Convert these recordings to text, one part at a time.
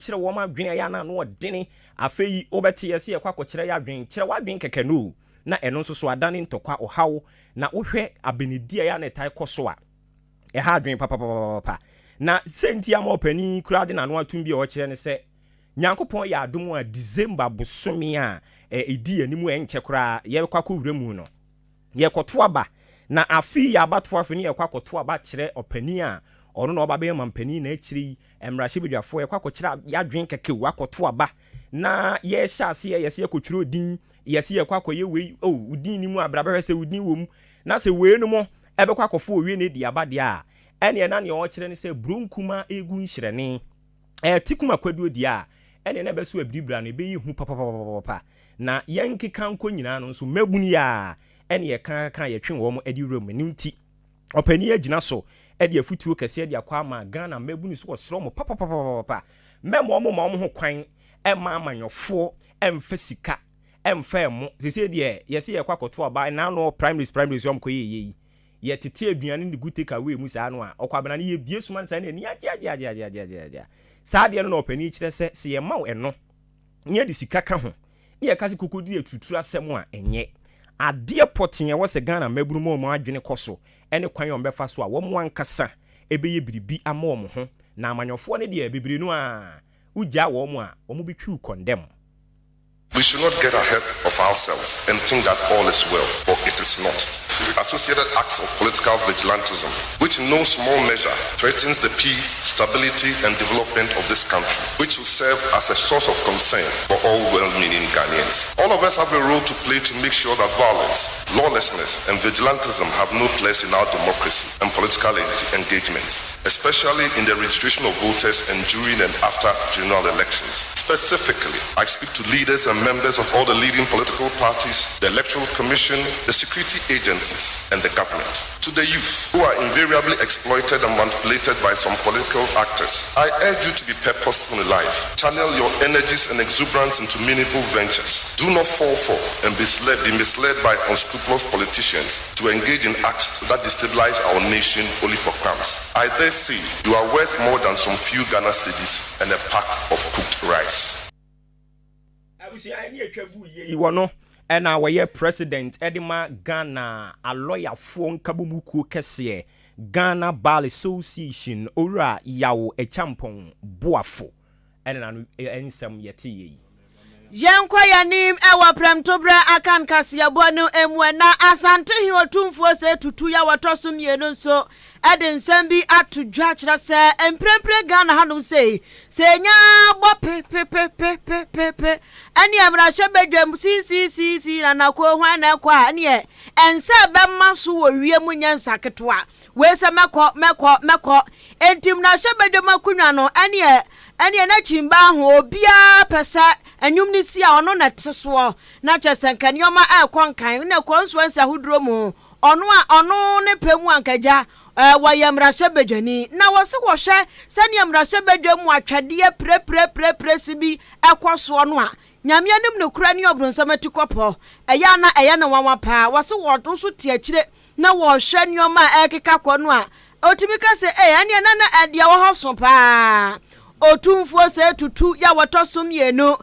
Kyerɛ wɔn adwene a ɛyɛ a na ano ɔdene. Afei wobɛte yɛse yɛkɔ akɔkyerɛ yɛ adwene. Kyerɛ w'adwene kɛkɛ no o, na ɛno nso so adane ntɔkwa, ɔhaw. Na wohwɛ abenedi a ɛyɛ a na ɛtae kɔ so a, ɛha adwene papapapapa. Na sɛ nti ama ɔpanin yi koraa de n'ano atom bi a ɔkyerɛ ne sɛ, Nyankopɔn yɛ adom a December bosome a ɛdi anim a ɛnkyɛ koraa yɛrekɔ akɔwura mu no, Yɛkɔto aba, na afe yi yɛ abatoɔ afe, ne yɛkɔ akɔto aba kyerɛ ɔpanin a ɔno na ɔba bɛyɛ ɔmanpanin, na akyire yi mmarahyɛbadwafoɔ, yɛkɔ akɔkyerɛ yɛadwene kɛkɛ o, akɔto aba, na yɛhyɛ aseɛ, yɛse yɛkɔtwerɛ din, yɛse yɛkɔ akɔyɛ wei, o, wo din nni mu a, bra bɛhwɛ sɛ wo din wɔ mu, na sɛ weinom bɛkɔ akɔfa owie na adi aba deɛ a, ɛneɛ na neɛ ɔrekyerɛ ne sɛ buronkuma regu nhyerɛne. Ɛte kuma kwaduo deɛ a, ɛneɛ na ɛbɛso abiribira no, ɛbɛyɛ hu papapapapapa. Na yɛn nkeka nkɔ nyinaa no nso, mmabunu yi ara ɛne yɛka ka a yɛtwe wɔn de wura mu. Ɛno nti, ɔpanin yi agyina so de afutuo kɛseɛ de akɔ ama Ghana mmabunu so wɔsrɛ wɔn papapapapapa, mɛma wɔn mma wɔn ho kwan mma amanyɔfoɔ mfa sika mfa ɛmo. Seesei deɛ yɛse yɛkɔ akɔto aba, ɛna ano primaries primaries wɔn kɔyɛ yɛ yi, yɛtete aduane de gu take away mu saa no a, ɔkwabena no yɛbue soma no saa na ani agye agye agye agye agye agye agye. Saa adeɛ no na ɔpanin yi kyerɛ sɛ, sɛ yɛma wo ɛno na yɛde sika ka ho na yɛka sɛ kɔkɔdi aturuturu asɛm a, ɛnyɛ adeɛ pɔtee a ɛwɔ sɛ Ghana mmabunu ma wɔn adwene kɔ so ne kwan a wɔbɛfa so a wɔn ankasa bɛyɛ biribi ama wɔn ho. Na amanyɔfoɔ no deɛ bebree no ara wogyaa wɔn a, wɔbɛtwi wo kɔndɛm. We should not get ahead of ourselves and think that all is well, for it is not. Associated acts of political vigilantism, which in no small measure threatens the peace, stability, and development of this country, which will serve as a source of concern for all well-meaning Ghanaians. All of us have a role to play to make sure that violence, lawlessness, and vigilantism have no place in our democracy and political engagements, especially in the registration of voters and during and after general elections. Specifically, I speak to leaders and members of all the leading political parties, the Electoral Commission, the security agencies, and the government. To the youth, who are invariably exploited and manipulated by some political actors, I urge you to be purposeful in life. Channel your energies and exuberance into meaningful ventures. Do not fall for and be misled, be misled by unscrupulous politicians to engage in acts that destabilize our nation only for crumbs. I dare say you are worth more than some few Ghana cedis and a pack of cooked rice. Abusua ɛne atwa gu yie yi wɔ no ɛna wɔyɛ president ɛde ma Ghana alɔyafoɔ nkabomu kuo kɛseɛ Ghana Bar Association Owura Yaw Acheampong Boafo ɛna n'ano nsɛm yɛteeɛ yi. Yɛnkɔ yɛn anim wɔ prɛmtoberɛ Akan kaseɛbɔ no mu ɛna Asante He Otumfoɔ Osei Tutu a wɔtɔ so mmienu nso de nsɛm bi ato dwa kyerɛ sɛ mprempren Ghana hanom sei sɛ ɛnya bɔ pe pe pe pe pe pe pe ɛneɛ mmarahyɛbadwam siisiisiisii na nakoo hwan na ɛkɔ a ɛneɛ ɛnsɛ bɛma so wɔ wiem nyɛ nsa ketewa wei sɛ mɛkɔ mɛkɔ mɛkɔ enti mmarahyɛbadwam akonnwa no ɛneɛ Ɛneɛ na kyimbaa ho obiara pɛ sɛ nnwom no si a ɔno na ɛte soɔ na kyerɛ sɛ nka nneɛma ɛrekɔ nkan na constituency ahodoɔ mu ɔno a ɔno ne pɛ mu anka agya ɛɛ wɔyɛ mmarahyɛbadwani na wɔse wɔhwɛ sɛdeɛ mmarahyɛbadwa mu atwɛdeɛ pirepirepirepire si bi ɛkɔ soɔ no a Nyame anim nokorɛ ne ɔbronsam atikɔpɔ ɛyɛ a na ɛyɛ no nwanwa paa wɔse wɔn nso te akyire na wɔhwɛ nneɛma a ɛrekeka kɔ no a, otumi ka sɛ, Ei, ɛnneɛ na na deɛ ɛwɔ hɔ so paa. Otumfoɔ Osei Tutu yɛ a wɔtɔ so mmienu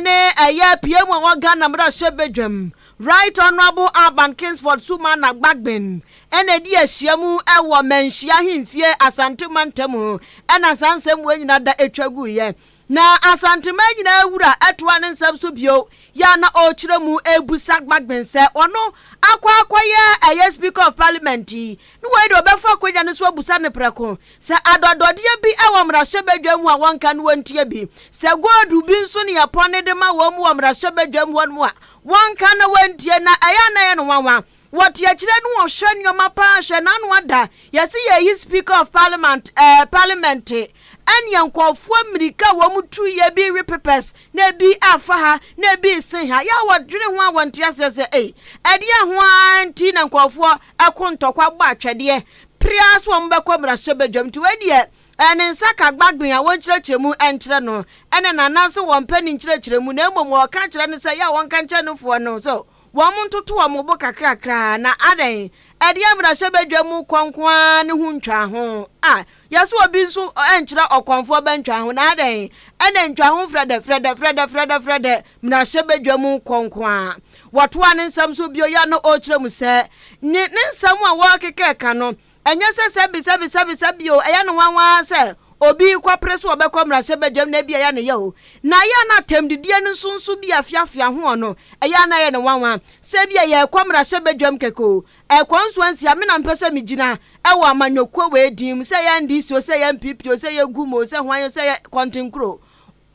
ne ɛyɛ PM a ɔwɔ Ghana mmarahyɛbadwam, Right Honourable Alban Kingsford Sumana Bagbin na ɛdi ahyiam wɔ Manhyia Ahemfie, Asante Mantam na saa nsɛm wei nyinaa da twa guiɛ. Na Asanteman nyinaa wura toa ne nsɛm so bio, yɛ a na ɔrekyerɛ mu rebisa Bagbin sɛ ɔno akɔ akɔyɛ ɛyɛ Speaker of Parliament yi, ne wei deɛ ɔbɛfa akonnwa no so abusa no prɛko sɛ adɔdɔdeɛ bi wɔ mmarahyɛbadwam hɔ a wɔnka no wɔntie bi, sɛ gold bi nso ne yɛpɔne de ma wɔn wɔ mmarahyɛbadwam hɔ nom a wɔnka na wɔntie, na ɛyɛ a na ɛyɛ no nwanwa. Wɔte akyire no wɔhwɛ nnoɔma paa hwɛ n'ano ada yɛse yɛyi speaker of parliament ɛɛ eh, parliament ɛneɛ nkɔɔfoɔ mmirika a wɔn tu yɛ bi we papers na ebi afa ha na ebi sen ha yɛ a wɔdwene ho a wɔnte aseɛ sɛ ei ɛdeɛ ho ara nti na nkɔɔfoɔ ɛko ntɔkwa bɔ atwɛdeɛ pere so wɔn bɛkɔ mmarahyɛ badwam nti wei deɛ ɛne nsa ka gbagben a wɔnkyerɛkyerɛ mu ɛnkyerɛ no ɛne nanan sɛ wɔmpɛ ne nkyerɛkyerɛ mu na mmom wɔka kyerɛ no sɛ yɛ a wɔnka nkyerɛ no foɔ no so. wɔn ntoto wɔn bo kakrakra na adɛn ɛdeɛ mmarahyɛbadwa mu kɔ nko ara ne ho ntwa ho a yɛsɛ obi nso nkyerɛ ɔkɔmfoɔ bɛntwa ho na adɛn ɛna ntwa ho frɛdɛ frɛdɛ frɛdɛ frɛdɛ frɛdɛ mmarahyɛbadwa mu kɔ nko ara. Wɔtoa ne nsɛm so bio yɛ no ɔrekyerɛ mu sɛ ne nsɛm a wɔrekeka ka no ɛnyɛ sɛ sɛbi sɛbi sɛbi sɛbi o, ɛyɛ no nwanwa sɛ obi kɔpere so ɔbɛkɔ mmarahyɛbadwam na ebi ɛyɛ ne yɛ o, na ɛyɛ na atɛmdidie no nso bi afiafia ho no ɛyɛ na ɛyɛ ne nwanwa sɛ bi a yɛrekɔ mmarahyɛbadwam kɛkɛ o, ɛkɔ nso ansia me na mpɛ sɛ megyina ɛwɔ amanyɔkuo wɔ edin mu, sɛ yɛ NDC o, sɛ yɛ NPP o, sɛ yɛ GUM o, sɛ hwan o, sɛ yɛ kɔntenkuro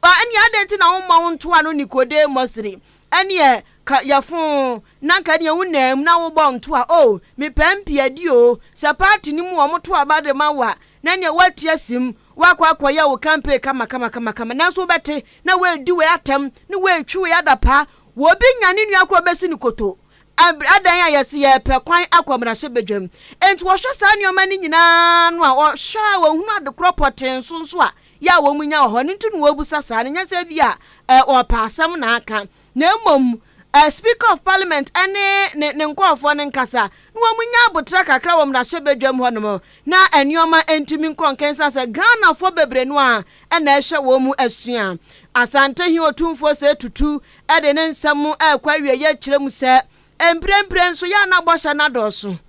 ɛne adɛn nti na womma wo ntoa no Nicodemus ɛneɛ ka yɛfo na nka neɛ wo nam na wobɔ ntoa o, mepɛ mpiadi o, sɛ party no mu wɔn to aba de ma wo a, na neɛ woatia sim woakɔ akɔyɛ wo campaign kama kama kama kama, nanso wobɛte na woadi wei atɛm ne woatwi wei adapa wɔbi nya ne nua korɔ bɛsi ne koto adan a yɛsi yɛpɛ kwan akɔ mmarahyɛbadwam. Enti wɔhwɛ saa nneɛma no nyinaa no a, wɔhwɛ a wɔhunu adekorɔ pɔtee nso nso a yɛ a wɔn nya wɔ hɔ no nti na wɔbusa saa no, nyɛ sɛ bi a wɔpɛ asɛm na aka, na mmom Speaker of Parliament ne ne nkɔɔfoɔ no nkasa na wɔn nya abotra kakra wɔ mmarahyɛbadwam hɔnom na nneɛma ntumi nkɔ nkɛnsa sɛ Ghanafoɔ bebree no a ɛna ɛhwɛ wɔn mu asua. Asantehene Otumfoɔ Osei Tutu ɛde ne nsɛm ɛrekɔ awieeɛ kyerɛ mu sɛ mprempren nso yɛ ana bɔhyɛ no adɔɔso.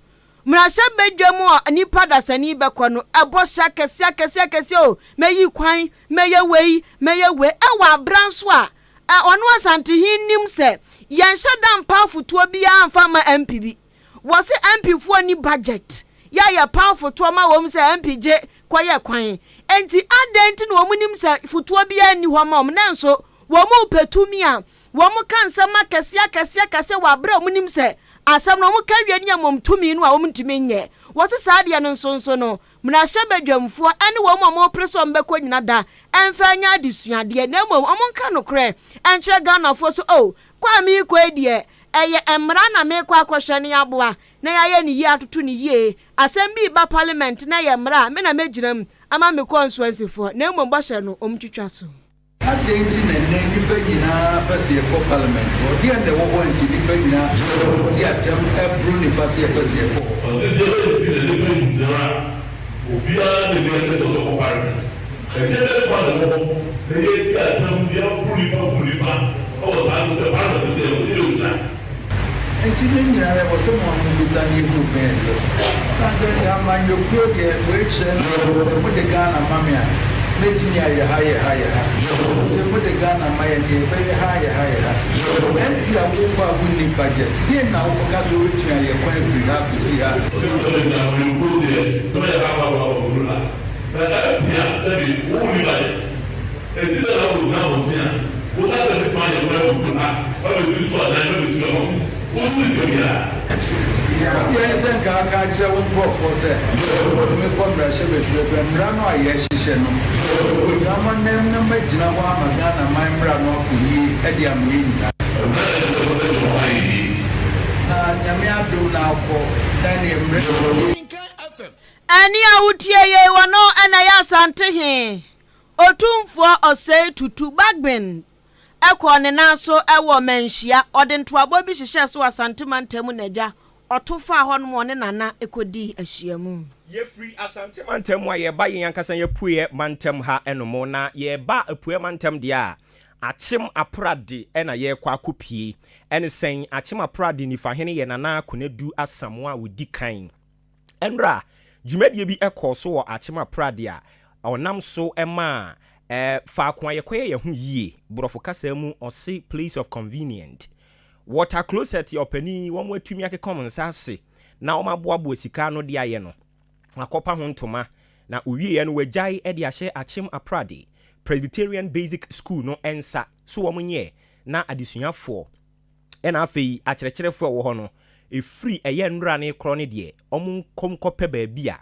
Mmarahyɛbadwam a nipa dasani bɛkɔ no, ɛbɔhyɛ akɛseɛ akɛseɛ akɛseɛ o, mɛyi kwan, mɛyɛ wei, mɛyɛ wei, ɛwɔ abra nso a ɔno Asantehene nim sɛ yɛnhyɛ da mpa afotuo biara mfa ma MP bi. Wɔse MP foɔ ni budget yɛ a yɛpa afotuo ma wɔn sɛ MP gye kɔyɛ kwan. Enti adɛn nti na wɔn nim sɛ fotuo biara nni hɔ ma wɔn, nanso wɔn repɛ tumi a wɔn ka nsɛm akɛseɛ akɛseɛ akɛseɛ wɔ abere a wɔn nim sɛ asɛm no wɔn ka wie ne mmom tumi no a wɔn ntumi nyɛ. Wɔse saa adeɛ no nso nso no mmarahyɛbadwamfoɔ ne wɔn a wɔpere sɛ wɔn bɛkɔ nyina da ɛmfa nyɛ adesuadeɛ, na mmom wɔn nka nokorɛ ɛnkyerɛ Ghanafoɔ so o, kɔ a meekɔ yi deɛ ɛyɛ mmara na meekɔ akɔhwɛ ne aboa na yɛayɛ ne yie atoto ne yie. Asɛm bi ba parliament na ɛyɛ mmara a me na mɛgyina mu ama mekɔ nsuansifoɔ, na mmom bɔhyɛ no wɔn twitwa so. Adɛn nti na nnɛ nnipa nyinaa pɛ sɛ yɛkɔ parliament hɔ? Deɛn na ɛwɔ hɔ a nti nnipa nyinaa di atɛm boro nnipa sɛ yɛpɛ sɛ yɛkɔ hɔ? Ɔse deɛ bɛn nti na nnipa nyinara obiara na bi ɛkyɛ sɛ ɔbɛkɔ parliament? Ɛdeɛ bɛn paa na ɛwɔ hɔ na yɛdi atɛm de aboro nnipa bu nnipa wɔ saa no sɛ parliament sɛ yɛkɔ yɛ ɔgyina? Enti ne nyinaa ɛwɔ sɛ mo ara mobisa na yɛhunu kwan a yɛde bɛfa. Na sɛ amanyɔkuo deɛ wei kyerɛ no sɛ mode Ghana ma me a mɛtumi ayɛ ha yɛ ha yɛ ha. Sɛ mode Ghana ma yɛn deɛ yɛbɛyɛ ha ayɛ ha ayɛ ha. MP a wokɔ a wonni budget deɛn na wokɔka sɛ wobɛtumi ayɛ kwan firi ha akɔsi ha. Ɔsɛ sɛbi na amanyɔkuo deɛ bɛyɛ ha ba ba ba ha. Na MP a sɛbi wonni budget. Esi dɛn na wogyina abɔnten a woka sɛ me fa yɛ kwan wɔ ha abesi so adan abesi ama wo? Wo nso wunni sika biara. Wo deɛ ne sɛ nka aka akyerɛ wo nkurɔfoɔ sɛ, Wɔde me kɔ mmarahyɛbadwuo bɛ mmara no a yɛrehyehyɛ no, mekɔgyina mo anam na magyina hɔ ama Ghana man mmara no akɔ yie de ama yɛn nyinaa. Mmara a ɛsɛ sɛ wɔde to hɔ ayɛ yie. Na Nyame adom na akɔ na ɛneɛ mmerɛ nie. Ɛnne a wotie yei wɔ no na ɛyɛ Asantehene Otumfoɔ Osei Tutu Bagbin kɔɔ ne nan so wɔ Manhyia. Ɔde ntoabɔ bi hyehyɛɛ so wɔ Asante mantam mu na agya ɔto faa hɔnom ɔne Nana kɔdii ahyiamu. Yɛfiri Asante mantam mu a yɛreba yɛn ankasa yɛn apueɛ mantam ha nom, na yɛreba apueɛ mantam deɛ a, Akyem Aprade na yɛrekɔ akɔpue. Ɛne sɛn? Akyem Aprade Nifahene yɛ Nana Konadu Asamoah a ɔdi kan. Ɛnora, dwumadie bi kɔɔ so wɔ Akyem Aprade a ɔnam so maa faako a yɛkɔyɛ yɛn ho yie, borɔfo kasa mu ɔse place of convenient. Water closet yɛ ɔpanin, wɔn atumi akeka wɔn nsa ase na wɔn aboaboa sika ano de ayɛ no, wakɔpa ho ntoma na owieɛ no wagyae de ahyɛ Akyem Aprade Presbyterian Basic School no nsa so wɔn nyɛ na adesuafoɔ ɛna afei akyerɛkyerɛfoɔ a ɛwɔ hɔ no, ɛfiri ɛyɛ nnora no rekorɔ no deɛ, wɔn nkɔ nkɔpɛ baabi a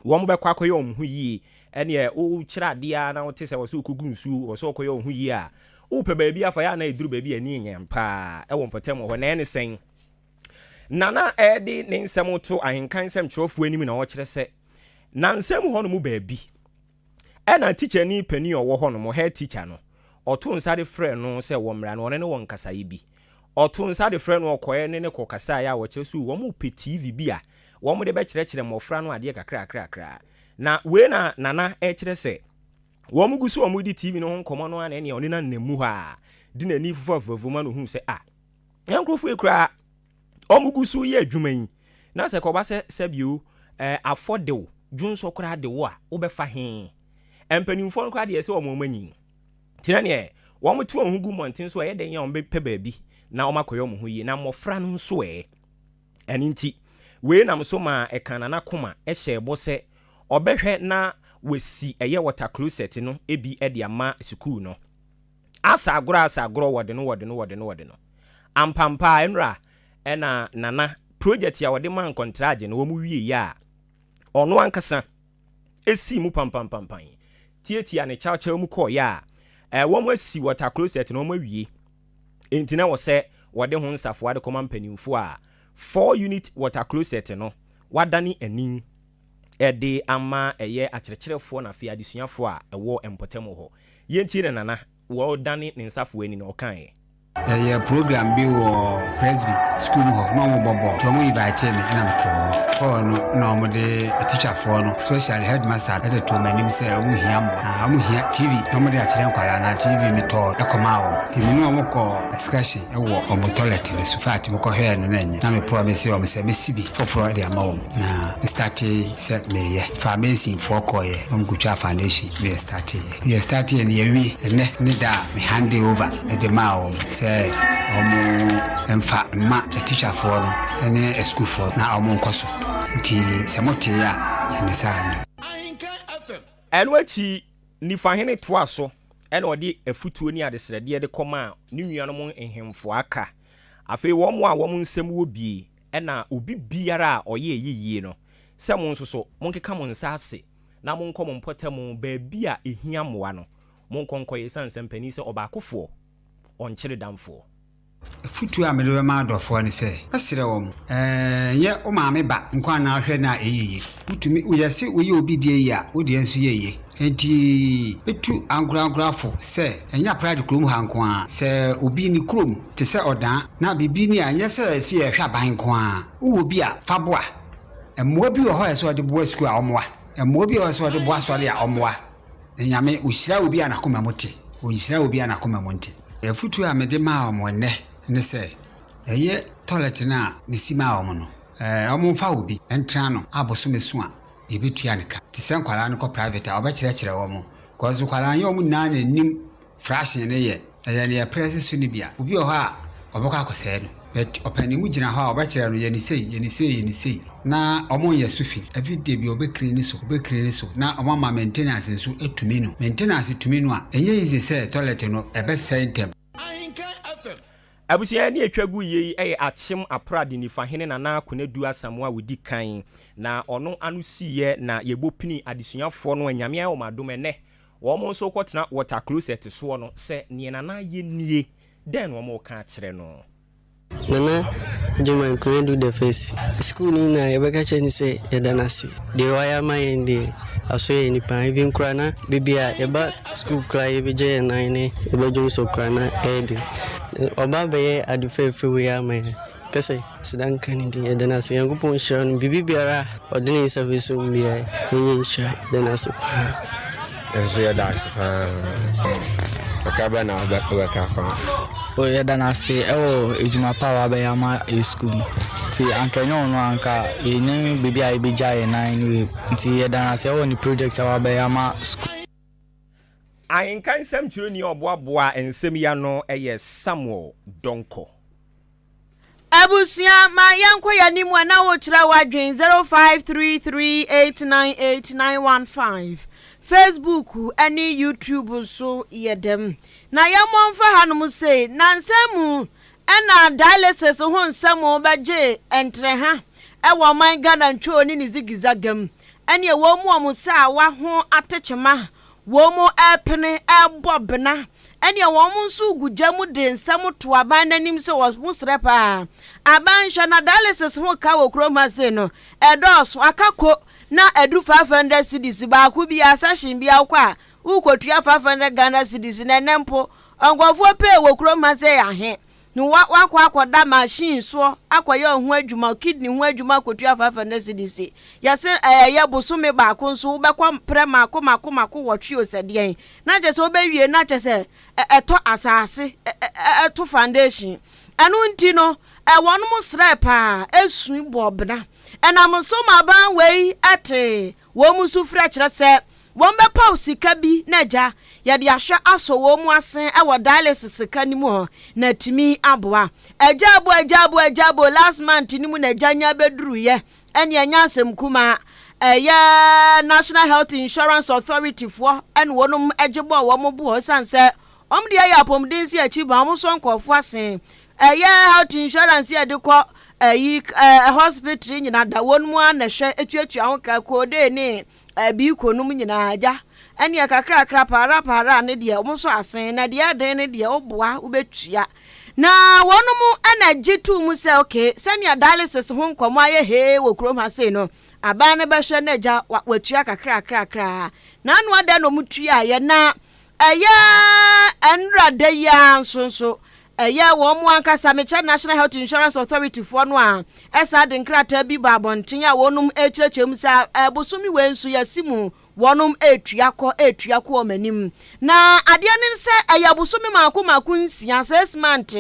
wɔn bɛkɔ akɔyɛ wɔn ho yie. Ɛneɛ wokyerɛ adeɛ a na wote sɛ wɔ sɛ wokɔgu nsuo, wɔ sɛ wokɔyɛ wɔn ho yie a, wopɛ baabi afa yɛ a na ɛduru baabi a ani nyɛ paa ɛwɔ mpɔtam wɔ hɔ. Na ɛne sɛn? Nana ɛde ne nsɛm to ahenkan nsɛmtwerɛfoɔ anim na ɔkyerɛ sɛ, na nsɛm hɔ no mu baabi ɛna tikyani panin a ɔwɔ hɔ nom, head teacher no, ɔto nsa de frɛ no sɛ wɔmmra na ɔne no wɔ nkasaeɛ bi. Ɔtoo nsa de frɛɛ no ɔkɔeɛ ne no kɔkasaeɛ a ɔkyerɛ sɛ wɔrepɛ TV bi a wɔde bɛkyerɛkyerɛ mmɔfra no adeɛ kakrakrakra. Na wei na Nana rekyerɛ sɛ wɔn gu so a wɔredi TV no ho nkɔmmɔ no ara na ɛneɛ ɔne no anam mu hɔ a de n'ani fufuafuafu ma no huu sɛ ah, yɛn nkurɔfoɔ yi koraa wɔn gu so yɛ adwuma yi na sɛ kɔba sɛ sɛbio eh, afɔ de wo, dwonsɔ koraa de wo a wobɛfa he? Mpanimfoɔ no koraa deɛ ɛsɛ wɔn wɔn anyin. Nti na neɛ wɔn to wɔn ho gu mmɔnten so a ɛyɛ dɛn a wɔbɛpɛ baabi na wɔn akɔyɛ wɔn ho yie na mmɔfra no nso ɛ? Ɛno nti, wei nam so maa ɛkaa Nana koma hyɛɛ bɔ sɛ ɔbɛhwɛ na wasi ɛyɛ water closet no bi de ama sukuu no. Asa agorɔ asa agorɔ wɔde no wɔde no wɔde no wɔde no. Ampampaa ɛnora ɛna Nana project a ɔde maa nkɔntragye no wɔn wieeɛ a ɔno ankasa sii mu pampampampan tiatia ne kyawkyaw mu kɔeɛ a eh, wɔn asi water closet no wɔn awie. Enti na ɛwɔ sɛ wɔde ho nsafoa de kɔma mpanimfoɔ a 4 unit water closet no wadane ani de ama ɛyɛ akyerɛkyerɛfoɔ na afei adesuafoɔ a ɛwɔ mpɔtam hɔ. Yɛntie ne Nana wɔdane ne nsafoa ani no ɔkaeɛ. Yɛyɛ program bi wɔ Presby school mu hɔ na wɔn bɔ bɔɔl nti wɔn invite me ɛna me kɔɔ hɔ. Kɔɔ no na wɔn de teacherfoɔ no especially headmaster ɛde too m'anim sɛ wɔn hia mmoa na wɔn hia TV na wɔn de akyerɛ nkwadaa na TV mi tɔɔ ɛkɔmaa wɔn. Nti me ne wɔn kɔɔ excursion ɛwɔ wɔn toilet no so. Fact me kɔhwɛɛ no na ɛnyɛ na me promise wɔn sɛ mesi bi foforɔ de ama wɔn na me starte sɛ meyɛ. Faa masonfoɔ kɔɔyɛ na wɔn kɔtwaa foundation na yɛ starte yɛ. Yɛ starte yɛ no yɛwie ɛnɛ ne da a me hand over de maa wɔn sɛ wɔn mfa mma atikyafoɔ no ne asukuufoɔ na wɔn nkɔ so. Nti sɛ motee a ɛne saa no. Ɛno akyi Nifahene toaa so na ɔde afutuo ne adesrɛdeɛ de kɔmaa ne nuanom nhemfo aka. Afei wɔn a wɔn nsam wɔ bie na obi biara a ɔyɛ ayiyie no, sɛ mo nso so monkeka mo nsa ase na monkɔ mo mpɔtam baabi a ɛhia mmoa no, monkɔ nkɔyɛ, ɛsiane sɛ mpanin sɛ ɔbaakofoɔ ɔnkyere damfoɔ. Afotuo a mede bɛma adɔfoɔ ne sɛ, mɛsrɛ wɔn, ɛnyɛ wo maame ba nko ara na wohwɛ no a ɛyɛ yie. Wotumi, yɛse woyɛ obi deɛ yie a, wo deɛ nso yɛ yie. Enti mɛtu ankorankorafo sɛ, ɛnyɛ Aprade kurom ha nko ara, sɛ obi ne kurom te sɛ Ɔdaa na biribi ni a, ɛnyɛ sɛ ɛsɛ yɛhwɛ aban nko ara. Wowɔ bi a, fa boa. Mmoa bi wɔ hɔ a ɛsɛ sɛ wɔde boa sukuu a, wɔmmoa. Mmoa bi wɔ hɔ a ɛsɛ sɛ wɔde boa asɔre a, wɔmmoa. Na Nyame ohyira obi a n'akoma mu te, onhyira obi a n'akoma mu nte. Afotu a mede maa wɔn nnɛ ne sɛ, ɛyɛ toilet no a mesi maa wɔn no, wɔmfa obi ntena no a bosome so a yɛbɛtua no ka. Te sɛ nkwadaa no kɔ private a, wɔbɛkyerɛkyerɛ wɔn. Cause nkwadaa no, ɛnyɛ wɔn nyinaa na ɛnim Fraction no yɛ, ɛyɛ nea ɛprɛse so no bi a, obi wɔ hɔ a ɔbɛkɔ akɔsɛe no. But ɔpanin mu gyina hɔ a ɔbɛkyerɛ no yɛ no sei, yɛ no sei, yɛ no sei. Na wɔnyɛ so fi. Every day bi ɔbɛ clean so, ɔbɛ clean so. Na wɔama maintenance nso atumi no. Maintenance tumi no a, ɛnyɛ easy sɛ toilet no ɛbɛsɛe ntɛm. Abusua ne atwa gu yie yi yɛ Akyem Aprade Nifahene Nana Konadu Asamoah a ɔdi kan na ɔno ano siiɛ na yɛbɔ pini adesuafoɔ no a Nyame ayɛ wɔn adom ɛnnɛ wɔn nso rekɔtena water closet soɔ no sɛ neɛ Nana ayɛ nie, dɛn na wɔreka akyerɛ no? Nana Agyeman Konadu the first. School no nyinaa yɛbɛka kyerɛ no sɛ yɛda no ase. Deɛ wayɛ ama yɛn deɛ asɔ yɛn ani paa. Even koraa na baabi a yɛba school koraa yɛbɛgya yɛn nan ne yɛbɛdwonsɔ koraa na ɛyɛ den. Ɔba abɛyɛ ade fɛɛfɛ wei ama yɛn. Ka sɛ aseda nka ne din. Yɛda no ase. Nyankopɔn nhyira no. Biribi biara a ɔde ne nsa bɛsɔ mu biara ɛnyɛ nhyira. Yɛda no ase paa. Yɛn nso yɛda ase paa. Kakra bɛn na wobɛka afa ho? O yɛda no ase wɔ edwuma pa a ɔabɛyɛ ama yɛ skuul no. Ntsi anka nnyɛ ɔno a anka yennyi beebi a yebegya hɛn nan no wɔ ntsi yɛda no ase wɔ ne project a ɔabɛyɛ ama skuul. Ahenka nsɛmtwerɛni a ɔboaboaa nsɛm yi ano yɛ Samuel Donkor. Abusua, ma yɛnkɔ yɛn anim a na wokyerɛ w'adwen 0533898915 Facebook ne YouTube nso yɛ dɛm. Na yɛmmɔ mfa hanom sei, nnansa mu ɛna dialysis ho nsɛm bɛgye ntrɛha ɛwɔ ɔman Ghana ntwoo ne ne zigizaga mu. Ɛneɛ wɔn mu wɔn saawa ho atekyema, wɔn mu ɛrepene ɛrebɔ bena, ɛneɛ wɔn nso gu gya mu de nsɛm to aban n'anim sɛ wɔn srɛ paa. Aban hwɛ na dialysis ho ka wɔ kurom ha sei no, ɛdɔɔso, aka ko na ɛdu 500 cedis baako biara, session biara wokɔ a wokɔtua 500 Ghana cedis na ɛnɛ mpo nkurɔfoɔ pay wɔ kurom ha sɛ ahe. Na wakɔ akɔda machine soɔ akɔyɛ ho adwuma, kidney ho adwuma akɔtua 500 cedis. Yɛse ɛyɛ bosome baako nso wobɛkɔ mprɛ mako mako mako wɔtwe o sɛ deɛn. Na kyerɛ sɛ wobɛwie na kyerɛ sɛ ɛtɔ asase ɛto foundation. Ɛno nti no wɔnom srɛɛ paa ɛsui bɔɔ bena. Ɛnam so ma aban wei tee wɔn sufrɛ kyerɛ sɛ Wɔbɛpaw sika bi na agya yɛde ahwɛ asɔ wɔn mu asen wɔ dialysis sika no mu hɔ na atumi aboa. Agya abo agya abo agya abo last month no mu na agya nya bɛduruyɛ ɛne ɛnyɛ asɛm kumaa. Ɛyɛ National Health Insurance Authority foɔ ɛne wɔnom gye bɔɔ wɔn bo hɔ ɛsiane sɛ wɔn deɛ yɛ apɔmuden si akyi ban wɔn sɔ nkurɔfoɔ asen. Ɛyɛ health insurance yɛde kɔ ɛyi ɛɛ hospital nyina da wɔn mu ara na ɛhwɛ etuatua ho ka koodee ne Ɛbi nom nyinaa agya ɛneɛ kakrakra paara paara ne deɛ wɔn nso asen na deɛ ɛden ne deɛ woboa wobɛtua na wɔnom ɛna gye too mu sɛ okay sɛnea dialysis ho nkɔmɔ ayɛ hee wɔ kurom ha sei no aban no bɛhwɛ na agya watua kakrakrakra na ano adɛn na wɔn tuaeɛ na ɛyɛ ɛnra da yi ara nso nso Ɛyɛ wɔn ankasa, mekyɛ National Health Insurance Authority foɔ no a, ɛsaa de nkrataa bi ba abɔnten a wɔnom ɛrekyerɛkyerɛ mu sɛ bosome wei nso yɛasi mu wɔnom ɛretua kɔ ɛretua kɔ wɔn anim. Na adeɛ ne sɛ ɛyɛ bosome mako mako nsia, 6 month,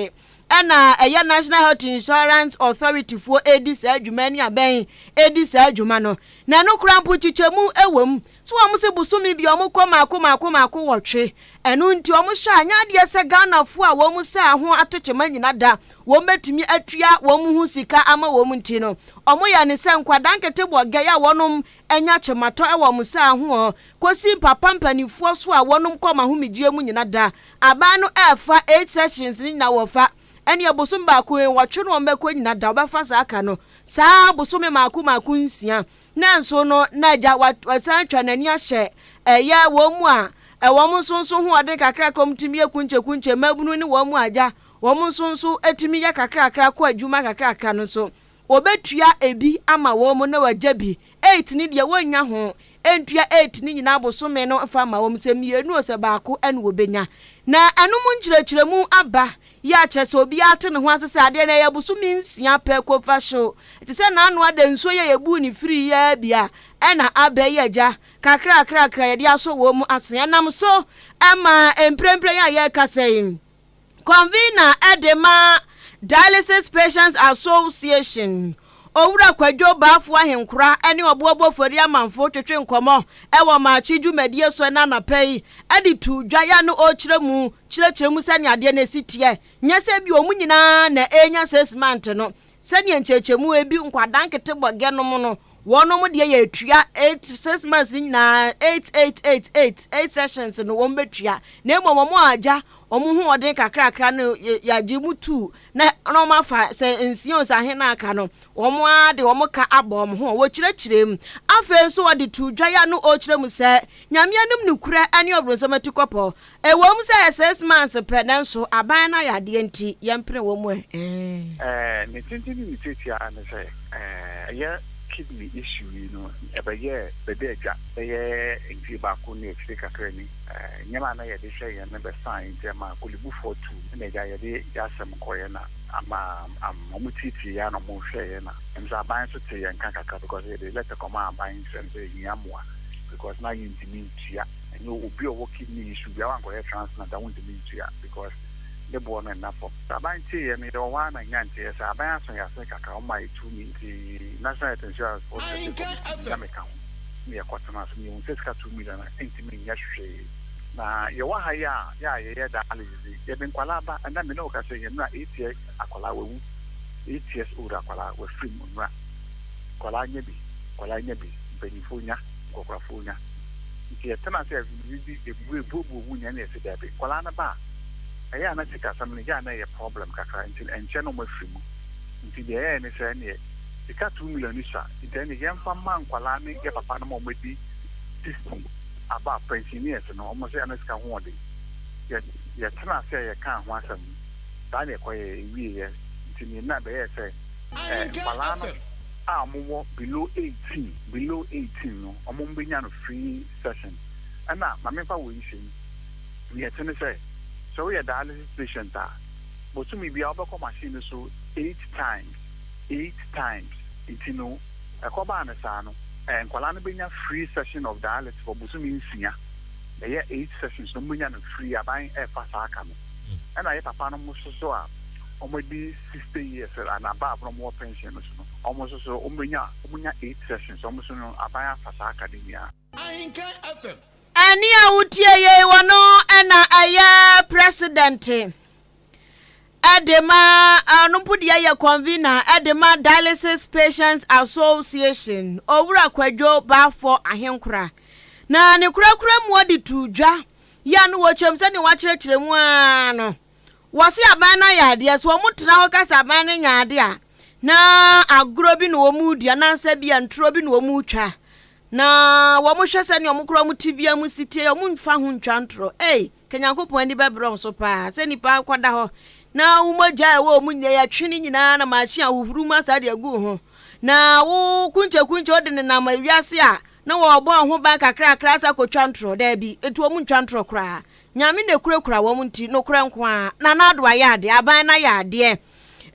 ɛna ɛyɛ National Health Insurance Authority foɔ ɛredi saa adwuma ne abɛn ɛredi saa adwuma no. Na ɛno koraa mpo nkyekyɛmu ɛwɔ mu. So wɔn se bosome bi wɔn kɔ mako mako mako wɔtwe. Ɛno nti wɔn hwɛ a, nyɛ adeɛ sɛ Ghanafoɔ a wɔn sɛ ho atekyema nyina da wɔn bɛtumi atua wɔn ho sika ama wɔn nti no, wɔn yɛ ne sɛ nkwadaa nkete bɔgɛe a wɔnom anya kyematɔ wɔ wɔn saa ho kɔsi mpapa mpanimfoɔ so a wɔnom kɔ wɔn ahomegyeɛ mu nyina da. Aban no ɛɛfa eight sessions no nyina wɔfa ɛneɛ bosome baako wɔtwe no wɔn bɛkɔ nyina da wɔbɛfa saa ka no saa bosome mako mako nsia. Nanso no, na agya wasan atwa n'ani ahyɛ ɛyɛ wɔn mu a wɔn nso nso hoɔden kakrakra wɔn tumi yɛ kunkyekunkye, mmabunu ne wɔn mu agya wɔn nso nso tumi yɛ kakrakra kɔ adwuma kakrakra no nso, wɔbɛtua ebi ama wɔn na wɔagya bi. Eight no deɛ wɔnnya ho ntua eight no nyinaa bosome no mfa mma wɔn, sɛ mmienu o sɛ baako na wɔbɛnya. Na ɛno mu nkyerɛkyerɛmu aba Yɛ a kyerɛ sɛ obiara te ne ho ase sɛ adeɛ no ɛyɛ bosome nsia pɛ kofa hyew te sɛ n'ano ada nsuo yi a yɛbuu no firi yi ara bi a ɛna aba yi agya kakrakrakra yɛde asɔ wɔn mu ase ɛnam so ma mprempren yi a yɛrekasa yi Convener de ma Dialysis Patients Association Owura Kwadwo Bafo Ahenkora ne Ɔboɔboɔ Fori Amanfo twetwe nkɔmmɔ wɔ Maakye dwumadie so ɛna anɔpa yi de too dwa yɛ a na ɔrekyerɛ mu kyerɛkyerɛ mu sɛnea adeɛ no si teɛ. Nyɛ sɛ bi wɔn nyinaa na ɛrenya 6 month no sɛnea nkyerɛkyerɛmu ebi nkwadaa nkete bɔgɛ nom no wɔnom deɛ yɛtua 8 6 months no nyinaa 8 8 8 8 8 sessions no wɔn bɛtua na mmom wɔn a agya wɔn ho ɔden kakrakra no yɛagye mu tu na na wɔn afa sɛ nsia o sɛ ahe na aka no wɔn ara de wɔn ka abɔ wɔn ho wɔkyerɛkyerɛ mu. Afei nso wɔde to dwa yɛ no ɔrekyerɛ mu sɛ Nyame anim nokorɛ ne ɔbronsam atikɔpɔ ɛwɔ mu sɛ ɛyɛ 6 months pɛ nanso aban no ayɛ adeɛ nti yɛmpene wɔ mu ɛ. Ne tenten ne ne tiatia ara ne sɛ ɛyɛ kidney issue yi no ɛbɛyɛɛ bɛda adwa bɛyɛ mfie baako ne akyire kakra ni. Nneɛma a na yɛde hwɛ yɛn no bɛsae nti ɛmaa Korlebufoɔ tuu na agya yɛde yɛn asɛm kɔeɛ na ama wɔn tietiee yɛn a na wɔhwɛɛ yɛn na ɛm sɛ aban nso tee yɛn nka kakra because yɛde letter kɔmaa aban srɛ no sɛ yɛhia mmoa because na yɛntumi ntua. Ɛnyɛ obi a ɔwɔ kidney issue biara wankɔyɛ transplant a wontumi ntua because ne boɔ no nna fam. Sɛ aban tee yɛn no yɛwɔ hɔ ara na nya nteeɛ sɛ aban aso yɛn asene kakra wɔmaa yɛ tumi nti National Health Insurance foɔ sɛte committee na meka ho na yɛkɔtenaa so na yɛhuu sɛ sika 2 million no ntumi nyɛ hwee. Na yɛwɔ ha yi a yɛ a yɛyɛ dialysis yi yɛde nkwadaa ba ɛnɛ me ne wo kasa yi nnora 8 years akwadaa wawu, 8 years old akwadaa wafiri mu nnora. Nkwadaa nya bi, nkwadaa nya bi, mpanyinfoɔ nya, nkɔkorafoɔ nya. Nti yɛtena ase a biribi ebuobuo mu nyɛ na yɛsi daabi nkwadaa no ba a ɛyɛ a na sikasɛm no yɛ a na ɛyɛ problem kakra nti ɛnkyɛ na wɔn afiri mu. Nti deɛ ɛyɛ ne sɛ ɛneɛ sika 2 million ni sa nti ɛneɛ yɛmfa mma nkwadaa ne yɛ papa no ma wɔn adi 60 above, pensioners no wɔn sɛ ɛna sika ho ɔden. Yɛ yɛtena ase a yɛka ho asɛm saa na yɛkɔyɛ ewie yɛ nti ne nna bɛyɛ sɛ nkwadaa no a wɔwɔ below 18, below 18 no wɔn bɛnya no free session. Ɛna maame fa wɔ yi hyɛ mu deɛ ɛte ne sɛ sɛ woyɛ dialysis patient a Bosome biara wobɛkɔ machine no so eight times, eight times. Nti no ɛkɔbaa no saa no, nkwadaa no bɛnya free session of dialysis for bosome nsia. Ɛyɛ eight sessions no wɔbɛnya no free, aban ɛrefa saa ka no. Ɛna yɛ papa nom nso so a wɔadi 60 years and above na wɔwɔ pension no so no, wɔn nso so wɔbɛnya, wɔnya eight sessions, wɔn nso no aban afa saa ka no nyinaa. Ahenkan FM. Ɛnne a wotie yei wɔ no na ɛyɛ president de ma ɔno mpo deɛ yɛ convener de ma Dialysis Patients Association Owura Kwadwo Baafoɔ Ahenkora na ne korakora mu ɔde too dwa yɛ a no wɔkyɛm sɛdeɛ wɔakyerɛkyerɛ mu ara no wɔse aban no ayɛ adeɛ so wɔn tena hɔ ka sɛ aban no nya adeɛ a na agorɔ bi na wɔn redi anaasɛ bi a ntorɔ bi na wɔn retwa Na wɔhwɛ sɛnea wɔn koraa wɔn tebea mu si teɛ, wɔmfa ho ntwa ntorɔ. Ei, ka Nyankopɔn ani bɛbrɛ wɔn so paa sɛ nnipa akɔda hɔ na wo mogya a ɛwɔ wɔn nyinaa yɛatwe ne nyinaa na maakye ahohuru mu asa de agu wo ho. Na wo kunkyɛkunkyɛ wode nenam wiase a na wɔrebɔ ho ban kakrakra asa akɔtwa ntorɔ. Daabi, enti wɔn ntwa ntorɔ koraa. Nyame na ɛkurakura wɔn nti, nokorɛ nko ara. Nana Addo ayɛ adeɛ, aban no ayɛ adeɛ.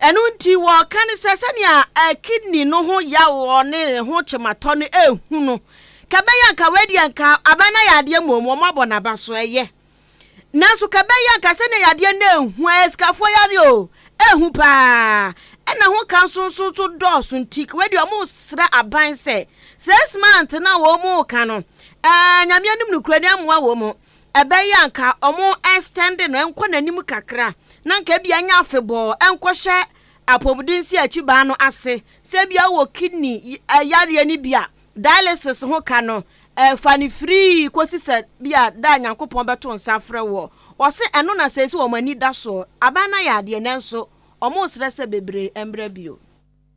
Ɛno nti wɔka no sɛ sɛnea kidney no ho yaw ne ne ho kyematɔ no ehu no, ka ɛbɛyɛ anka wei deɛ nka aban no ayɛ adeɛ mmom wɔn abɔ n'aba so ɛyɛ. Nanso ka ɛbɛyɛ anka sɛnea yadeɛ no ehu ɛyɛ sikafoɔ yare o, ehu paa. Ɛna ho ka nso nso so dɔɔso nti wei deɛ wɔn srɛ aban sɛ 6 months na wɔn reka no ɛɛ Nyame anim nokorɛ ni amoa wɔn. Ɛbɛyɛ a anka ɔmo extend no ɛnkɔ n'anim kakra na anka ebia ɛnyɛ afebɔɔ ɛnkɔhyɛ apɔmuden nsiakyibaa no ase sɛ ebia wowɔ kidney yareɛ no bi a dialysis ho ka no fa no free kɔsi sɛ bia da a Nyankopɔn bɛto nsa afrɛ woɔ. Ɔse ɛno na seesei wɔn ani da soɔ. Aban no ayɛ adeɛ nanso ɔmo resrɛ sɛ bebree mmra bio.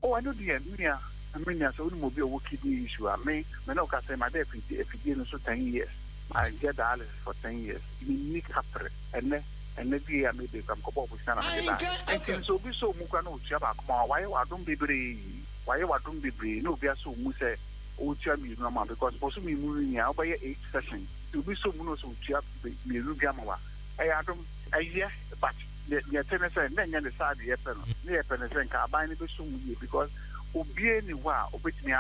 Oh ɛno deɛ me nua me nua sɛ wonim obi a ɔwɔ kidney issue a me me ne wo kasa yi mada afidie afidie no so ten years I get dialysis for 10 years menni kapre ɛnɛ ɛnɛ due a mebe kora mekɔbɔɔ bosea na mede baeɛ nti no sɛ obi sɔ mu kora na ɔtua baako ma wa wayɛ w'adom bebree wayɛ w'adom bebree na obi asɔ mu sɛ ɔtua mmienu ama because bosome mu no nyinaa wobɛyɛ eight session nti obi sɔ mu na ɔsɛ ɔtua mmienu bi ama wa ɛyɛ adom ɛyɛ but deɛ ɛte ne sɛ na ɛnyɛ ne saa de yɛpɛ no ne yɛpɛ ne sɛ nka aban no bɛsɔ mu yie because obiara ni hɔ a obɛtumi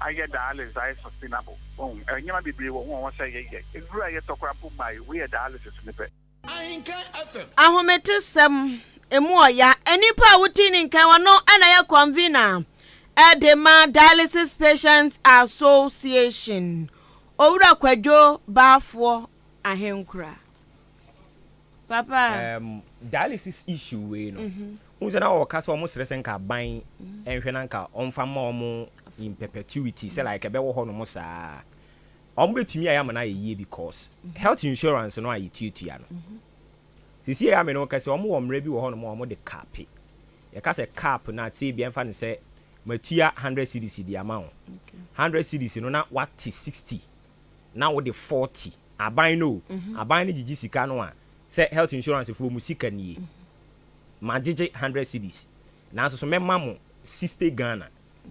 ayɛ dialysis ayɛ sustainable. Wɔn nneɛma bebree wɔ ho a wɔn sɛ yɛyɛ nnuro a yɛtɔ koraa mpo mmaa yi wei yɛ dialysis ne pɛ. Ahometesɛm, emu ɔya. Nnipa a wotii ne nkan ɔno na ɛyɛ convener de ma Dialysis Patients Association, Owura Kwadwo Baafoɔ Ahenkura. Papa. Dialysis issue wei no, wohu sɛ na wɔka sɛ wɔn srɛ sɛ nka aban nhwɛ na nka ɔmfa mma wɔn in perpetuity sɛ like ɛbɛwɔ hɔ nom saa. Wɔn bɛtumi ayɛ ama no ayɛ yie because health insurance no a yɛtuatua no. Sisi yɛ ame no kɛsɛ wɔn wɔ mmerɛ bi wɔ hɔ nom a wɔn de cap. Yɛka sɛ cap na sɛ ebi ɛmfa no sɛ matua 100 cedis de ama wo. 100 cedis no na wate 60 na wode 40 aban no o. Aban no gyegye sika no a sɛ health insurance foɔ mu sika nie. Magyegye 100 cedis nanso so mɛma mo 60 Ghana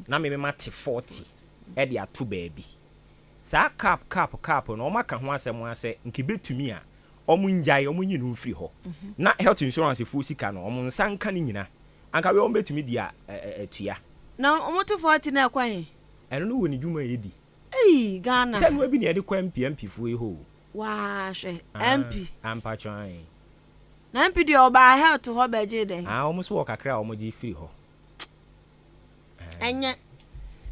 na me mema te 40 ɛde ato baabi. Saa cap cap cap no wɔn aka ho asɛm a sɛ nka ebetumi a wɔn ngyae wɔn nyi no mfiri hɔ na health insurance foɔ sika no wɔn nsa nka ne nyina anka wei wɔn bɛtumi di a atua. Na wɔn te 40 na ɛkɔ he? Ɛno no wɔ ne dwuma a yɛdi. Ei Ghana. Sɛ nua bi na yɛde kɔ MP MP foɔ yi hɔ o. Waa hwɛ MP. Ampatwɔ ae. Na MP deɛ ɔbaa health hɔ bɛgye dɛn? Ah wɔn nso wɔ kakra a wɔn gye firi hɔ. Ɛnyɛ.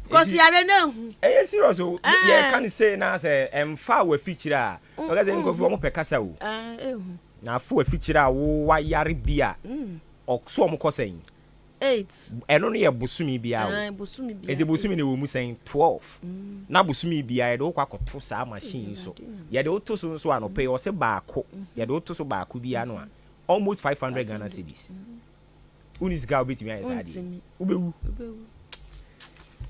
Because yare no ehu. Ɛyɛ serious o. Yɛ ka ne sei na sɛ ɛmfa wɔ afikyire a. Ɔka sɛ nkurɔfoɔ wɔn pɛ kasa o. Ehu. Na afo afikyire a wo wayare bi a ɔso wɔn kɔ sɛn? Eight. Ɛno no yɛ bosome biara o. Bosome biara. Nti bosome no wɔ mu sɛn? 12. Na bosome biara yɛde wo kɔ akɔto saa machine yi so. Yɛde wo to so nso anɔpɛ yi ɔsɛ baako. Yɛde wo to so baako biara no a almost 500 Ghana cedis. Wonni sika a wobɛtumi ayɛ saa adeɛ. Wobɛwu.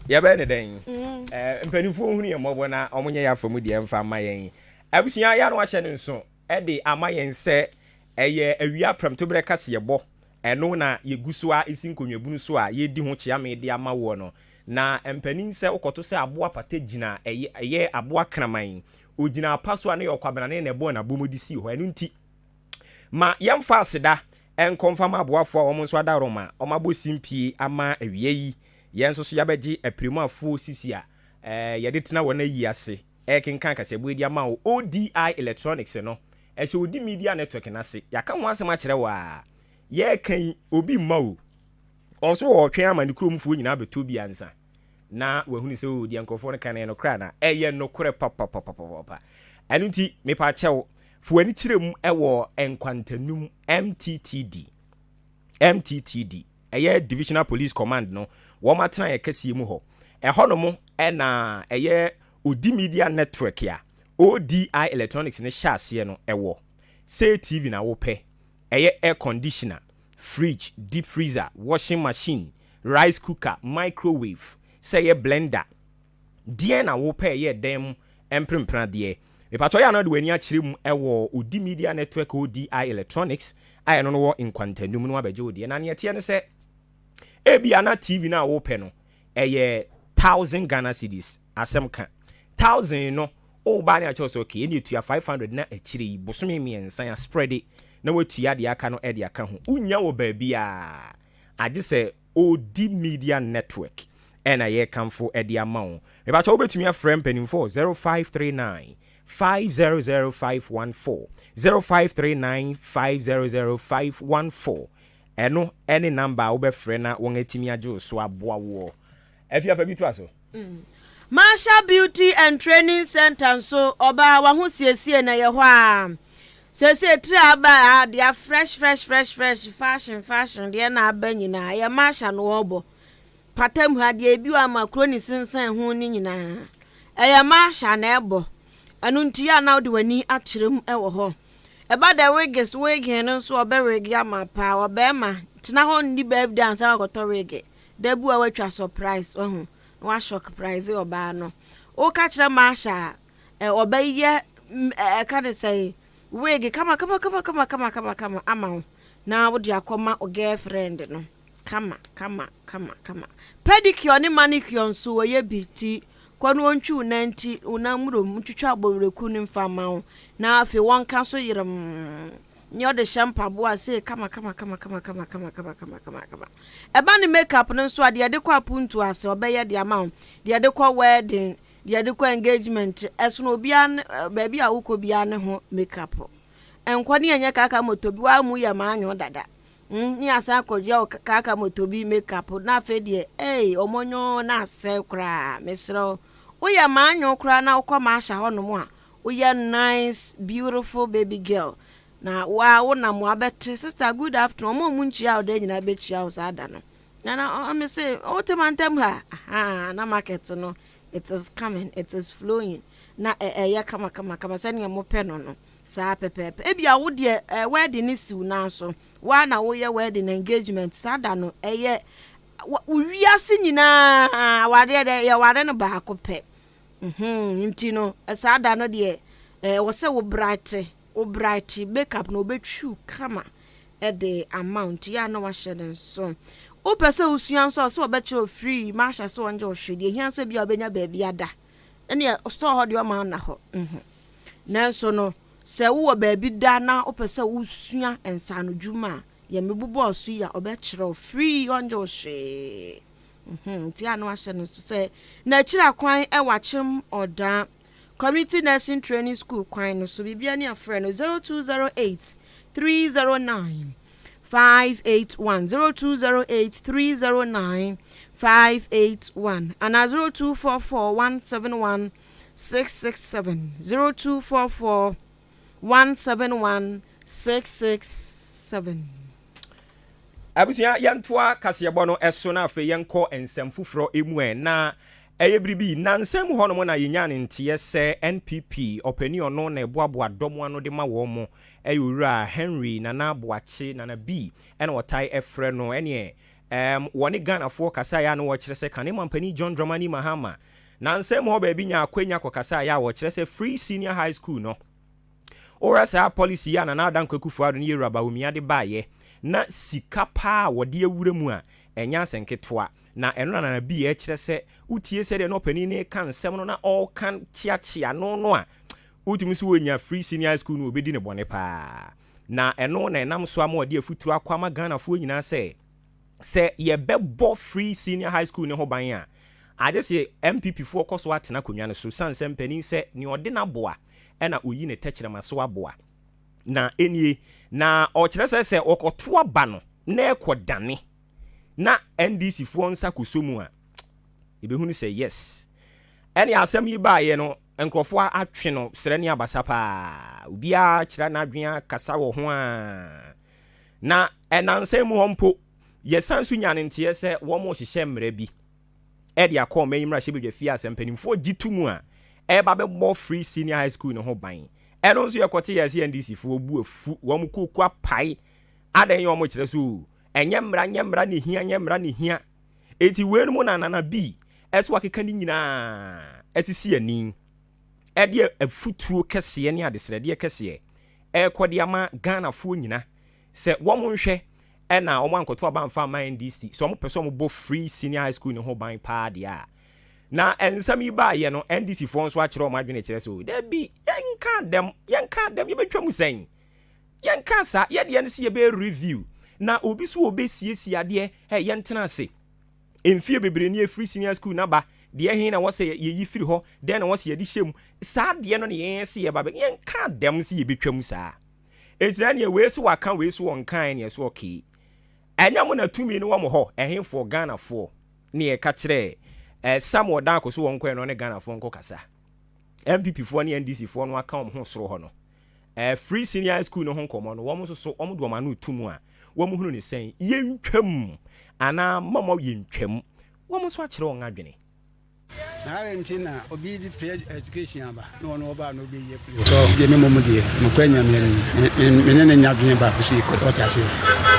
Yɛbɛyɛ ne dɛn? Mpanimfoɔ hunu yɛn mmɔbɔ na wɔnyɛ yɛn afa mu deɛ mfa mma yɛn. Abusua yɛ ano ahyɛ ne nso ɛde ama yɛn sɛ ɛyɛ awia prɛmtoberɛ kaseɛbɔ. Ɛno na yɛgu so a ɛsi nkonnwabunu so a yɛredi ho kyeame de ama woɔ no. Na mpanin sɛ wokɔto sɛ aboa pata gyina ɛyɛ ɛyɛ aboa kraman. Ogyina apa so a ne yɛ ɔkwabenane na ɛbɔɔ n'abɔmu de sii hɔ. Ɛno nti ma yɛmfa aseda Ɛnkɔ mfa ma aboafoɔ a wɔn nso adaworoma wɔabɔ simpie ama awia yi. Yɛn nso so yɛabɛgye apirimuafoɔ sisi a yɛde tena wɔn ayi ase rekenkan kasabuo de ama wo. ODI Electronics no, ɛhyɛ Odi Media Network no ase. Yɛaka ho asɛm akyerɛ wo a, yɛreka yi, obi mma o. Ɔnso ɔretwɛn ama ne kuromfoɔ nyinaa abɛtɔ bi ansa na wahunu sɛ o, deɛ nkurɔfoɔ no ka no yɛ nokorɛ anaa. Ɛyɛ nokorɛ papapapapapa. Ɛno nti, mepa kyɛw, fa w'ani kyerɛ mu wɔ Nkwantanum MTTD, MTTD, ɛyɛ Divisional Police Command no, wɔn atenaeɛ kɛseɛ mu hɔ. Ɛhɔnom na ɛyɛ Odi Media Network a ODI Electronics no hyɛ aseɛ no wɔ. Sɛ TV na wopɛ, ɛyɛ air conditioner, fridge, deep freezer, washing machine, rice cooker, microwave, sɛ ɛyɛ blender, deɛn na wopɛ ɛyɛ dan mu mprempren adeɛ. Mepakyɛw yɛ a na wode w'ani akyerɛ mu wɔ Odi Media Network ODI Electronics a ɛno no wɔ Nkwantanum no abɛgye wo deɛ. Na neɛ ɛteɛ ne sɛ ebia na TV no a wopɛ no ɛyɛ thousand Ghana cedis, asɛm ka thousand no woba ne akyerɛ wo sɛ okay ɛneɛ tua 500 na akyire yi bosome mmiɛnsa ya spread na watua deɛ aka no de aka ho. Wonnya wɔ baabiara agye sɛ Odi Media Network na yɛrekamfo de ama wo. Mepakyɛw wobɛtumi afrɛ mpanimfoɔ 0539 500 514, 0539 500 514. Ɛno ne number a wobɛfrɛ na wɔatumi agye wo so aboa woɔ. Afie afa bi toa so. Marshall Beauty and Training Centre nso, ɔbaa w'ahosiesie na ɛyɛ hɔ ara. Seesei tiri a aba a deɛ fresh fresh fresh fresh fashion fashion deɛ na aba nyinaa ɛyɛ Marshall na wɔbɔ. Patam ha deɛ ebi wɔ ama kuro ne sensɛn ho ne nyinaa ɛyɛ Marshall na ɛbɔ. Ɛno nti yɛ a na wode w'ani akyerɛ mu wɔ hɔ. Ɛba dɛ wigs wigging no nso ɔbɛ wig ama paa ɔbɛɛma tena hɔ nni birthday ansa wakɔtɔ wig. Da bi a watwa surprise wahu na washock prize ɔbaa no. Woka kyerɛ Marshall a ɔbɛyɛ ɛka ne sɛ wig kama kama kama kama kama kama kama ama wo na wode akɔma wo girlfriend no kama kama kama kama. Pedicure ne manicure nso wɔyɛ bi ti kɔ no wɔntwi wo nan ti wo nan murom ntwitwa abɔwerɛku no mfa ma wo na afei wɔnka so yerem nyɛ ɔde hyɛ mpaboa sei kama kama kama kama kama kama kama kama kama kama. Ɛba ne makeup no nso a deɛ yɛde kɔ apuntu ase ɔbɛyɛ de ama wo, deɛ yɛde kɔ wedding, deɛ yɛde kɔ engagement, ɛsono obiara ne baabi a wokɔ biara ne ho makeup. Nkɔ ne yɛnyɛ kaka moto bi waa mu yɛ maa nyo dada. Mm, ne asan akɔgye wo kaka moto bi makeup na afei deɛ ei ɔmo nyo na asɛe koraa mesrɛ wo. Woyɛ maa nyo koraa na wokɔ Marsha hɔnom a woyɛ nice beautiful baby girl na waa wo nam wabɛte sister good afternoon ɔmo a ɔmo nkyia wo da nyinaa bɛkyia wo saa da no. Na na ɔme se wote mantam ha ahaa na market no it is coming it is flowing na ɛyɛ kama kama kama sɛnea mopɛ no no saa pɛpɛɛpɛ. Ebia wo deɛ ɛ wedding no siw nan so woa na woyɛ wedding engagement saa da no ɛyɛ wo wiase nyinaa awareɛ dɛ yɛware no baako pɛ mhm nti no saa da no deɛ ɛwɔ sɛ wo bright wo bright makeup na obɛtwiw kama de ama wo nti yɛ a na wahyɛ no nso. Wopɛ sɛ wosua nso a sɛ wɔbɛkyerɛ wo free Marsha sɛ wɔngye wo hwee deɛ ehia sɛ bi a wobɛnya baabi ada ɛneɛ store hɔ deɛ ɔma nna hɔ mhm. Nanso no sɛ wowɔ baabi da na wopɛ sɛ wosua nsaano dwuma a yɛ mebobɔɔ so yi a ɔbɛkyerɛ wo free ɔngye wo hwee mhm. Nti a na wahyɛ no nso sɛ n'akyiri akwan ɛwɔ Akyem Ɔdaa Community Nursing Training School kwan no so. Biribiara ni a frɛ no 0208 309 581, 0208 309 581 anaa 0244 171 667, 0244 171 667. Abusua, yɛntoa kaseɛbɔ no so na afei yɛnkɔ nsɛm foforɔ mu ɛ. Na ɛyɛ biribi, nnansa mu hɔnom na yɛnyaa ne nteɛ sɛ NPP ɔpanin ɔno na ɛboaboa dɔm ano de ma wɔn ɛyɛ Owura Henry Nana Boakye, Nana B ɛna wɔtae frɛ no, ɛneɛ ɛɛm wɔne Ghanafoɔ kasaeɛ a na wɔkyerɛ sɛ kane mampanin John Dramani Mahama nnansa mu hɔ baabi nyaa akwanya kɔkasaeɛ a wɔkyerɛ sɛ Free Senior High School no Wohwɛ saa policy yi a Nana Addo Akufo Addo ne Yewura Bawumia de baeɛ na sika paa a wɔde awura mu a, ɛnyɛ asɛnketewa. Na ɛno na Nana Bii ɛkyerɛ sɛ wotie sɛdeɛ na ɔpanin no reka nsɛm no na ɔreka kyeakyea no no a, wotumi sɛ wɔnya free senior high school no wɔbɛdi no bɔne paa. Na ɛno na ɛnam so ama wɔde afutuo akɔ ama Ghanafoɔ nyinaa sɛ, sɛ yɛbɛbɔ Free Senior High School no ho ban a, agye sɛ NPP foɔ kɔ so atena akonnwa no so, sane sɛ mpanin sɛ nea ɔde n'aboa na ɔyi ne tɛkyerɛma so aboa. Na ɛnie, na ɔkyerɛ sɛ sɛ wɔkɔto aba no na ɛkɔdane na NDC foɔ nsa kɔsɔ mu a, yɛbɛhunu sɛ yes. Ɛne asɛm yi baeɛ no, nkurɔfoɔ atwe no serɛ ne abasa paa. Obiara kyerɛ n'adwene akasa wɔ ho a. Na nnansa yi mu hɔ mpo, yɛsan nso nyaa no nteɛ sɛ wɔrehyehyɛ mmara bi de akɔ ɔman yi mmarahyɛbadwafie a sɛ mpanimfoɔ gye to mu a, ɛreba bɛbɔ Free Senior High School no ho ban. Ɛno nso yɛkɔte yɛɛ sɛ NDC foɔ bu afu, wɔn kooko apae. Adɛn yɛ wɔn kyerɛ so ɛnyɛ mmara, nyɛ mmara na ɛhia, nyɛ mmara na ɛhia. Enti weinom na Nana B ɛsɛ wakeka ne nyinaa asisi ani ɛde afutuo kɛseɛ ne adesrɛdeɛ kɛseɛ ɛrekɔ de ama Ghanafoɔ nyina sɛ wɔn nhwɛ ɛna wɔn ankɔto aba amfa amma NDC sɛ wɔn pɛ sɛ wɔn bɔ Free Senior High School no ho ban paa deɛ a. Na nsɛm yi baayɛ no NDC foɔ nso akyerɛ wɔn adwene kyerɛ sɛ o dabi yɛnka dɛm yɛnka dɛm yɛbɛtwa mu sɛn yɛnka saa yɛdeɛ no sɛ yɛbɛyɛ review na obi so wɔbɛsiesie adeɛ ɛ yɛntena ase mfie bebree ni efiri senior school naba deɛ he na wɔsɛ yɛyi firi hɔ dɛn na wɔsɛ yɛde hyɛ mu saa deɛ no ne yɛn sɛ yɛba bɛ yɛnka dɛm sɛ yɛbɛtwa mu saa. Enti na neɛ wei se waka wei so ɔnkaeɛ neɛ so okay. Ɛnyɛ mo na tumi no wɔ mo hɔ ɛhefoɔ Ghanafoɔ ne yɛka kyerɛɛ eh, Samuel Darko so wɔnkɔ ɛno ne Ghanafoɔ nkɔ kasa. NPP foɔ ne NDC foɔ no aka wɔn ho soro hɔ no eh, free senior high school no ho nkɔmmɔ no wɔn nso so wɔn de wɔn ano to mu a wɔn hunu ne sɛn yɛntwam anaa mama yɛntwam wɔn nso akyerɛ wɔn adwene. Na adɛn nti na obi de free education aba na ɔno ɔba a na obeyi afiri hɔ? So deɛ me mmom deɛ, nokorɛ Nyame anim, me ne no nyɛ adwene baako sei, ɔte aseɛ?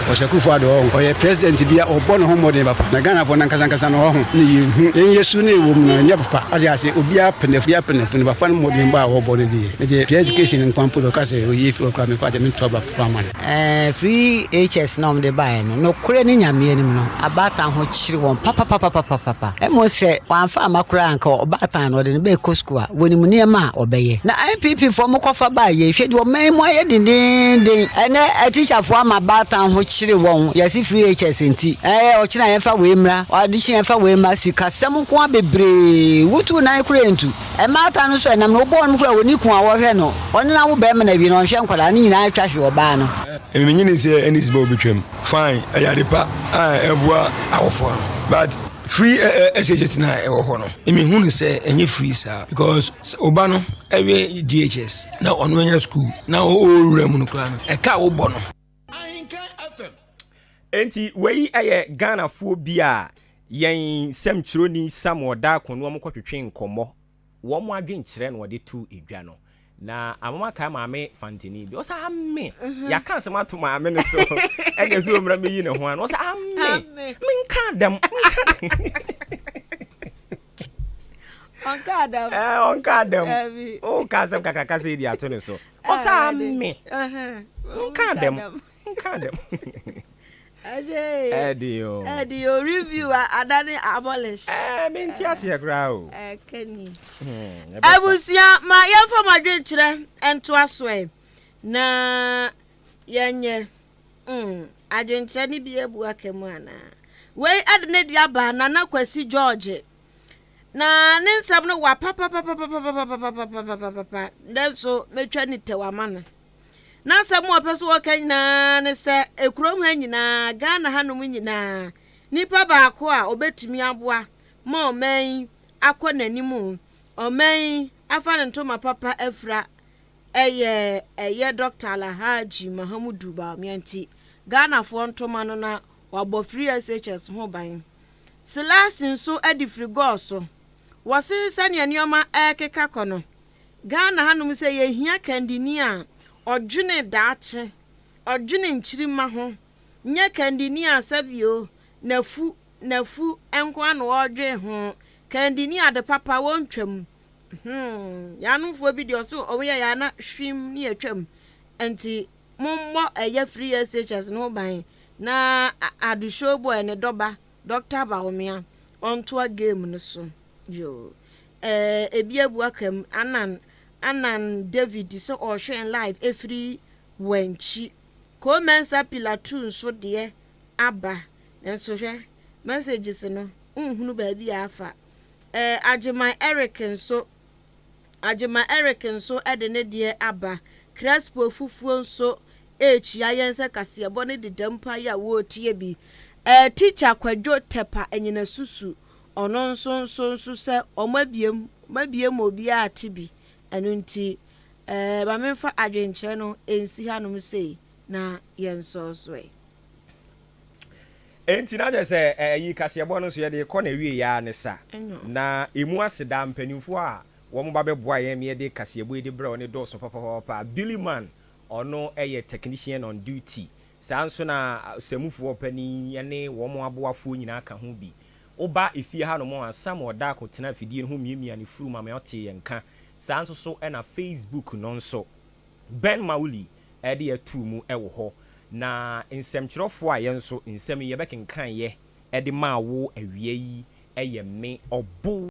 Because Akuffo Addo ɔho, ɔyɛ president bi a ɔbɔ ne ho mmɔden papa, na Ghanafoɔ no ankasa ankasa no ɔho, ne yɛhu, yɛn yɛ su no a ɛwɔ mu no, ɛnyɛ papa, ɔte aseɛ? Obiara pɛ n'afunu, obiara pɛ n'afunu, papa no mmɔdenbɔ a ɔbɔ no deɛ, me deɛ free education nko ara mpo deɛ ɔka sɛ ɔyi afiri hɔ koraa, me koraa deɛ mento aba koraa mma no. Ɛɛ free HS na wɔde baeɛ no, nokorɛ ne Nyame anim no, abaatan ho kyere wɔn papapapapapapa. Mmom sɛ wɔamfa amma koraa a, anka ɔbaatan no wɔde no bɛkɔ sukuu a, wɔnim nneɛma a wɔbɛyɛ. Na NPP foɔ mokɔfa baeɛ yi, hwɛ deɛ ɔman yi mu ayɛ dendeenden. Ɛnnɛ atikyafoɔ ama abaatan ho kyere wɔn, yɛse free HS nti, ɛɛ ɔkyena yɛmfa wei mmra, adekyee yɛmfa wei mmra, sikasɛm nko ara bebree, wotu wo nan koraa ɛntu. Mmaatan no nso ɛnam no, wobɔ wɔn koraa wɔnni kun a wɔhwɛ no, ɔne no awo barima no awie no ɔnhwɛ nkwadaa no nyinaa atwa hwe ɔbaa no. Emi menye no sɛ ɛne sika obetwam fine ɛyɛ ade pa a ɛboa awofoɔ no but free SHS no a ɛwɔ hɔ no emi hu no sɛ ɛnyɛ free saa because sɛ ɔba no ɛwie JHS na ɔno anya school na ɔwura mu no koraa no ɛka a wobɔ no. Enti wei yɛ Ghanafoɔ bi a yɛn sɛmkyerɛni Samuel Darko ne wɔn kɔtwetwe nkɔmmɔ, wɔn adwenkyerɛ na wɔde to dwa no. Na ama makae maame Fantini bi, ɔsɛ ame, mhm. yɛaka asɛm ato maame no so, ɛna ɛsɛ ɔmmra mɛyi ne ho ano, ɔsɛ ame, menka dɛm, menka ɔnka dɛm, ɔnka dɛm, ɔka asɛm kakraka sɛ ɛdi ato ne so, ɔsɛ ame, nka dɛm. Nka dɛm. Ɛde o. Ɛde o review adane abolish. Ɛɛ mi nti aseɛ koraa o. Ɛkɛni. Hmm, Abusua ma yɛnfa mo adwenkyerɛ ntoa so ɛ na yɛnyɛ mm, adwenkyerɛ no bi abu aka mu anaa. Wei ɛde ne de aba Nana Kwasi George. Na ne nsɛm no wa papapapapapapapapapapapa nanso mɛtwa ne tɛw ama no. N'asɛm a ɔpɛ sɛ ɔka nyinaa ne sɛ, kurom ha nyinaa, Ghana hanom nyinaa, nipa baako a ɔbɛtumi aboa ma ɔman yi akɔ n'anim, ɔman yi afa ne ntoma papa afira yɛ ɛyɛ Dɔkta Alhaji Mahamudu Bawumia nti, Ghanafoɔ ntoma no na wabɔ free SHS ho ban. Selasi nso adi firi gɔɔ so. Wɔse sɛdeɛ nneɛma ɛrekeka kɔ no, Ghana hanom sɛ yɛhia kandini a ɔdwene daakye, ɔdwene nkyirimma ho, nyɛ kandini a sɛbio n'afu n'afu nko ara na ɔredwen ho, kandini a ade papa wɔntwam. Hmm, yɛanomfoɔ bi deɛ ɔso wɔn yɛ yɛ ana hwim ne yɛtwam. Nti mommɔ ɛyɛ free SHS no ho ban na Ado Showboy ne dɔba Dr. Bawumia ɔntoa game no so. Yoo. Eh, ebi abu aka mu. Anan, Anan David sɛ ɔrehwɛ yɛn live efiri Wankyi. Cole Mensah Pillar 2 nso deɛ aba. Nanso hwɛ, messages no, wonhunu baabi a afa. Eh, Agyeman Eric nso, Agyeman Eric nso de ne deɛ aba. Crespo Fufuo nso rekyia yɛn sɛ kaseɛbɔ no deda mu paa yi a wɔretie bi. Eh, Teacher Kwadwo Tɛpa Anyinasusu, ɔno nso nso nso sɛ wɔn abiem, wɔn abiem ma obiara ate bi. Ɛno nti, eh, ma memfa adwenkyerɛ no nsi hanom sei na yɛnsɔɔ so ɛ. Enti na kyerɛ sɛ ɛyi kaseɛbɔ no nso yɛde rekɔ n'awieeɛ ara ne sa. Na ɛmu aseda, mpanimfoɔ a wɔn ba bɛboa yɛn ma yɛde kaseɛbɔ yi de brɛ wo no dɔɔso papapapa. Billy Mann, ɔno yɛ technician on duty. Saa nso na samufoɔ panin ne wɔn aboafoɔ nyinaa ka ho bi. Woba efie hanom a, Samuel Darko tena afidie no ho miamia ne furu ma me ɔtee yɛn nka. Saa nso so na Facebook no nso. Ben Mawuli de atuu mu wɔ hɔ. Na nsɛmtwerɛfoɔ a yɛn nso nsɛm yi yɛbɛkenkan yɛ de maa wo awia yi yɛ me, Ɔbo.